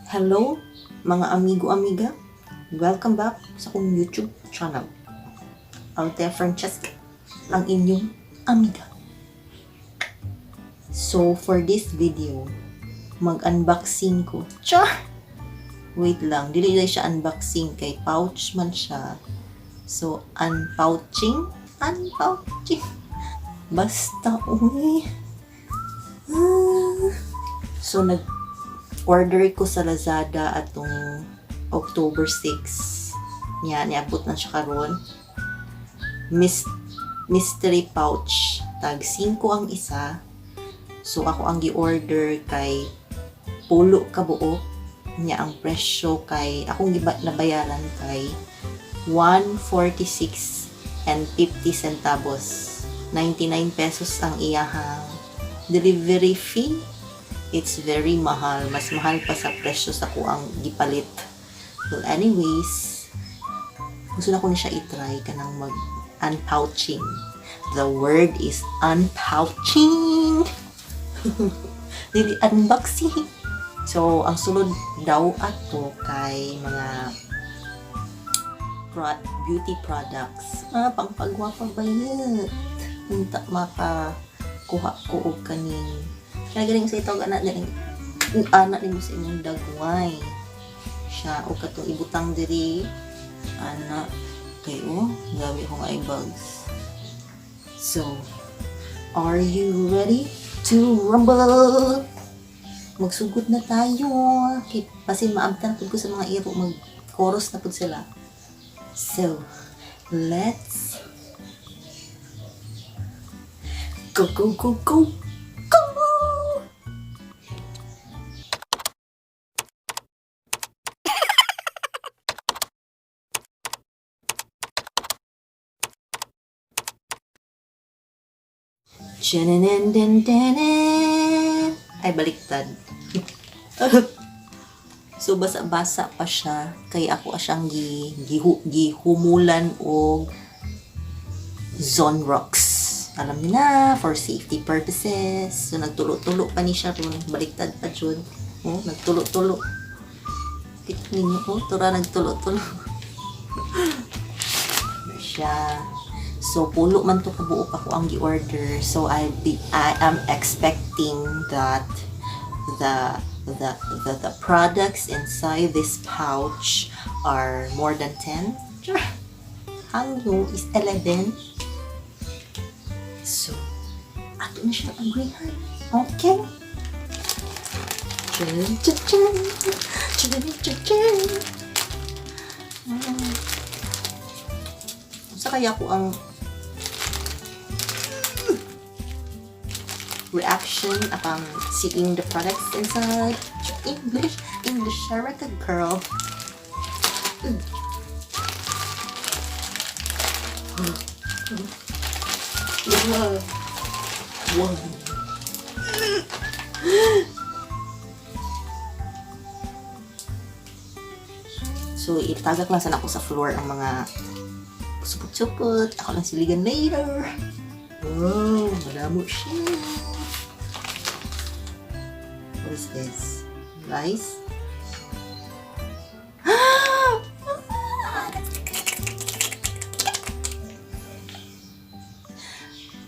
Hello, mga amigo-amiga. Welcome back sa akong YouTube channel. Althea Francesca, ang inyong amiga. So, for this video, mag-unboxing ko. Char! Wait lang, dili lang siya unboxing kay pouch man siya. So, unpouching? Unpouching. Basta, uy. Ah. So, nag-order ko sa Lazada atong October 6. Niya, niabot na siya karon. Mystery pouch. Tag 5 ang isa. So, ako ang gi-order kay pulo ka buok. Niya ang presyo kay, akong nabayaran kay 146 and 50 centavos. 99 pesos ang iyahang delivery fee. It's very mahal. Mas mahal pa sa presyo sa kuang gipalit. Well, anyways, gusto na ko ni siya i-try kanang mag unpouching. The word is unpouching. Dili unboxing. So, ang sulod daw ato kay mga beauty products. Ah, pangpagwapa ba yun? Unta maka kuha ko og kaning kaya galing sa itawag anak galing anak nimo sa inyong dagway siya o katong ibutang diri ana kay, oh, gabi akong eye bags. So, are you ready to rumble? Magsugod na tayo kay basin maabtan pud ko sa mga iro, mag chorus na pud sila. So let's go, go, go, go, go! Tchanan-dan-dan-dan. Ay, baliktad. So, basa-basa pa siya. Kay ako siyang gihumulan og Zonrox. Alam niyo na, for safety purposes. So, nagtulo-tulo pa ni siya ron. Baliktad pa dyan. Oh, nagtulo-tulo. Kita ninyo, oh, tura nagtulo-tulo siya. So, pulo man to kabuok ako ang gi-order. So, I am expecting that the products inside this pouch are more than 10. Sure. Hangyo is 11. So, ato na siya agreehan. Okay? Chan, chan, chan. Chan, chan, chan. Sa kaya ko ang reaction upon seeing the products inside? English, English, America girl. Wow. So, itagak lang sana ako sa floor ang mga supot-supot. Ako lang siligan later. Wow, madamo siya. What is this? Rice?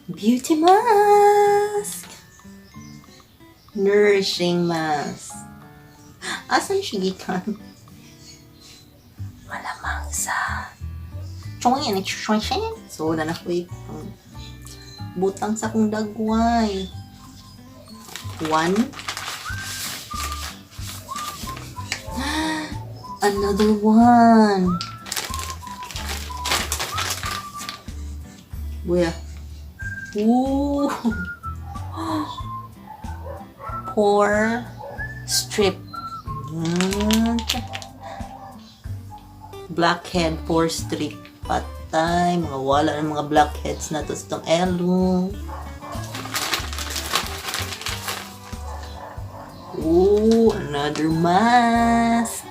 Beauty mask! Nourishing mask. Asan siya gikan? Malamang sa Choy, choy. So, na na ko butang sa akong dagway. One. Another one. Buya. Ooh. Pore strip. Blackhead pore strip. Patay. Mga wala ng mga blackheads na to sa itong elo. Ooh, another mask.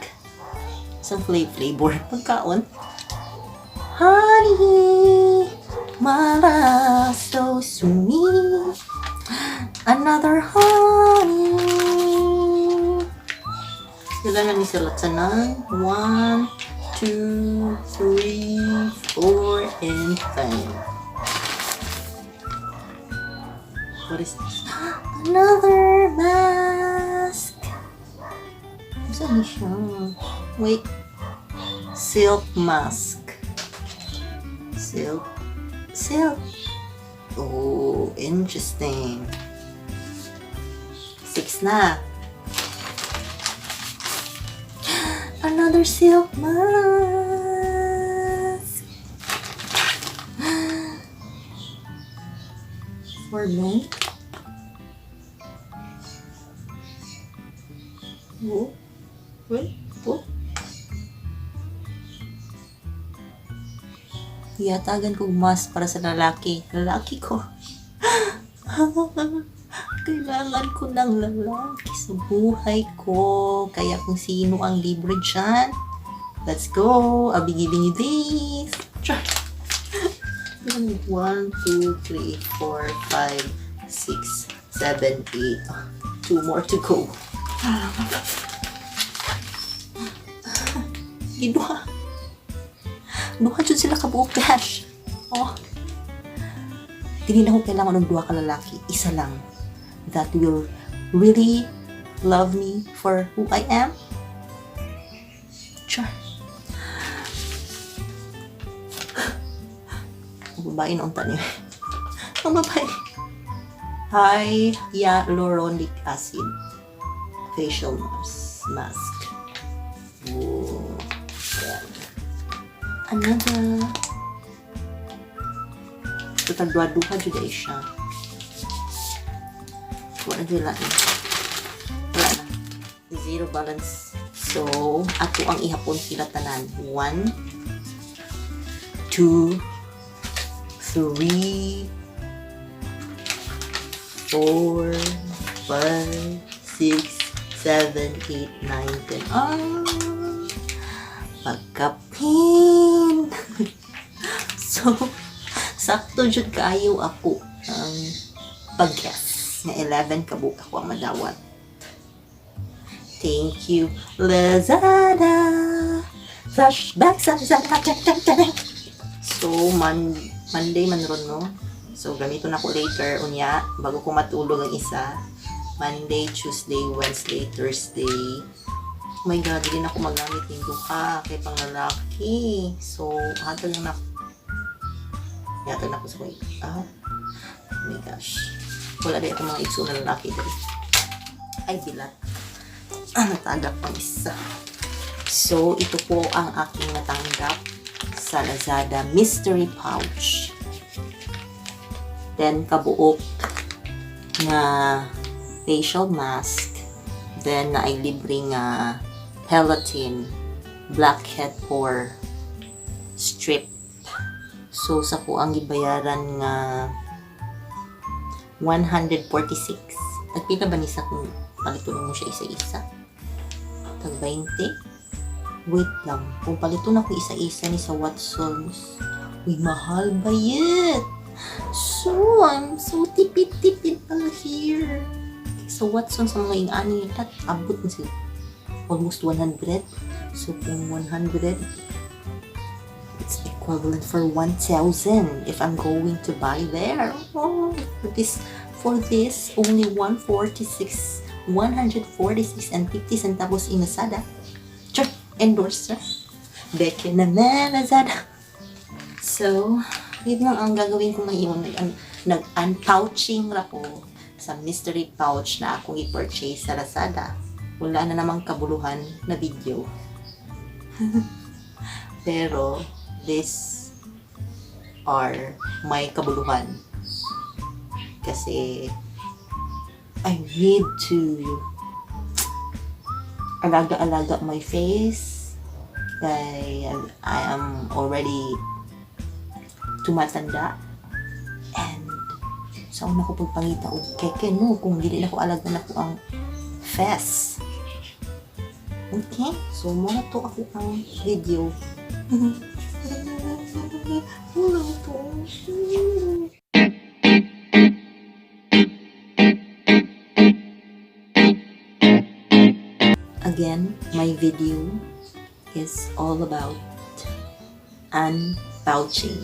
Some flavor. Pagkaon. Honey, my love, so sweet. Another honey. Sila na ni sila tanan. 1, 2, 3, 4, and 5. What is this? Another mask! Saan siya? Wait. Silk mask. Silk. Silk. Oh, interesting. 6 na. Another silk mask. For men. Oh. Wait. Oh. Hiyatagan kong mask para sa lalaki. Lalaki ko. Kailangan ko ng lalaki sa buhay ko. Kaya kung sino ang libre dyan, let's go! I'll be giving you this. Try. 1, 2, 3, 4, 5, 6, 7, 8. 2 more to go. Giduha. Duha jud sila kabuok cash. Oh. Dili na ko kailangan og duha ka lalaki. Isa lang. That will really love me for who I am. Char. Ang babae na unta niya. Ang babae. Hyaluronic acid facial mask. Ooh. Ayan. Another. Total duha-duha jud ay siya. Wala na wala na. Wala na. Zero balance. So, ato ang ihapon sila tanan. 1, 2, 3, 4, 5, 6, 7, 8, 9, 10. Ah! Pagkapin! So, sakto jud kaayo ako ang pag-guess nga 11 kabuok ako ang madawat. Thank you, Lazada! Flashback sa Lazada! So, Monday man ron, no? So, gamito na ko later, unya, bago ko matulog ang isa. Monday, Tuesday, Wednesday, Thursday. Oh my God, hindi na ako magamit ng duha kay panglalaki. So, hatag na ako. Hatag na ako sa kuya. Ah, oh my gosh. Wala din ako mga igsoon na lalaki dali. Ay, bilat. Ah, natagak pang isa. So, ito po ang aking natanggap sa Lazada Mystery Pouch. 10 kabuok nga facial mask. Then, na ay libre nga Pelotin Blackhead Pore Strip. So, sa ko ang gibayaran nga 146. Nagpila ba ni sa kung paliton mo siya isa-isa? Tag 20? Wait lang. Kung paliton ako isa-isa ni sa Watsons, uy, mahal ba yun? So, I'm so tipid-tipid pala here. Sa Watsons, sa mga ing-ani, that abot na sila. Almost 100. So, kung 100, it's equivalent for 1,000 if I'm going to buy there. Oh, for this, only 146 and 50 centavos in Lazada. Char, endorser. Beke naman, Lazada. So, yun lang ang gagawin ko ngayon. Nag-unpouching ra ko sa mystery pouch na akong i-purchase sa Lazada. Wala na namang kabuluhan na video. Pero, this are my kabuluhan. Kasi, I need to alaga-alaga my face. Kay I am already tumatanda. And, sa una ko pagpangita og keke no, kung dili na ko alaga na ko ang face. Okay, so mao na to ako ang video. Wala to. Again, my video is all about unpouching.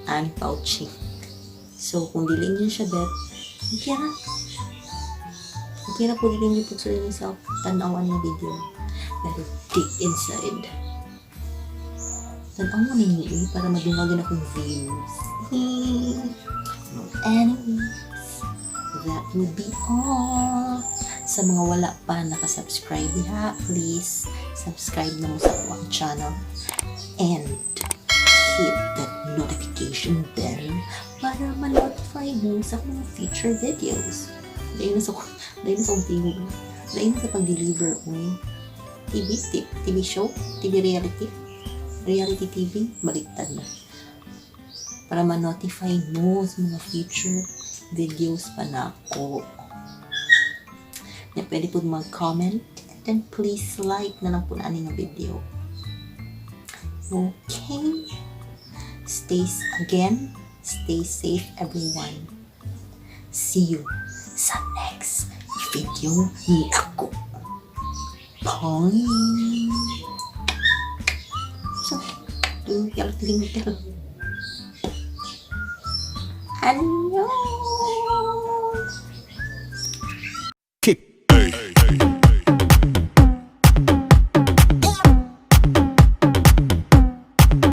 #unpouching. So, kung dili niyo siya bet, okay ra. Okay ra po dili niyo po sa yourself tanawan nga video. Pero deep inside, tanawan ninyo eh, para madungagin akong views. Well, anyways, that would be all. Sa mga wala pa nakasubscribe ha, please subscribe na mo sa akong channel and hit that notification bell para ma-notify mo sa akong future videos. Dahil na sa akong tingog. Dahil na sa pag-deliver, uy. TV, TV show, TV reality, reality TV, baliktad na. Para ma-notify mo sa mga future videos pa na ako. Na pwede po mag-comment and then please like na lang po na nga video. Okay. Again, stay safe, everyone. See you sa next video ni ako. Bye! So, twinkle, twinkle. Annyeong!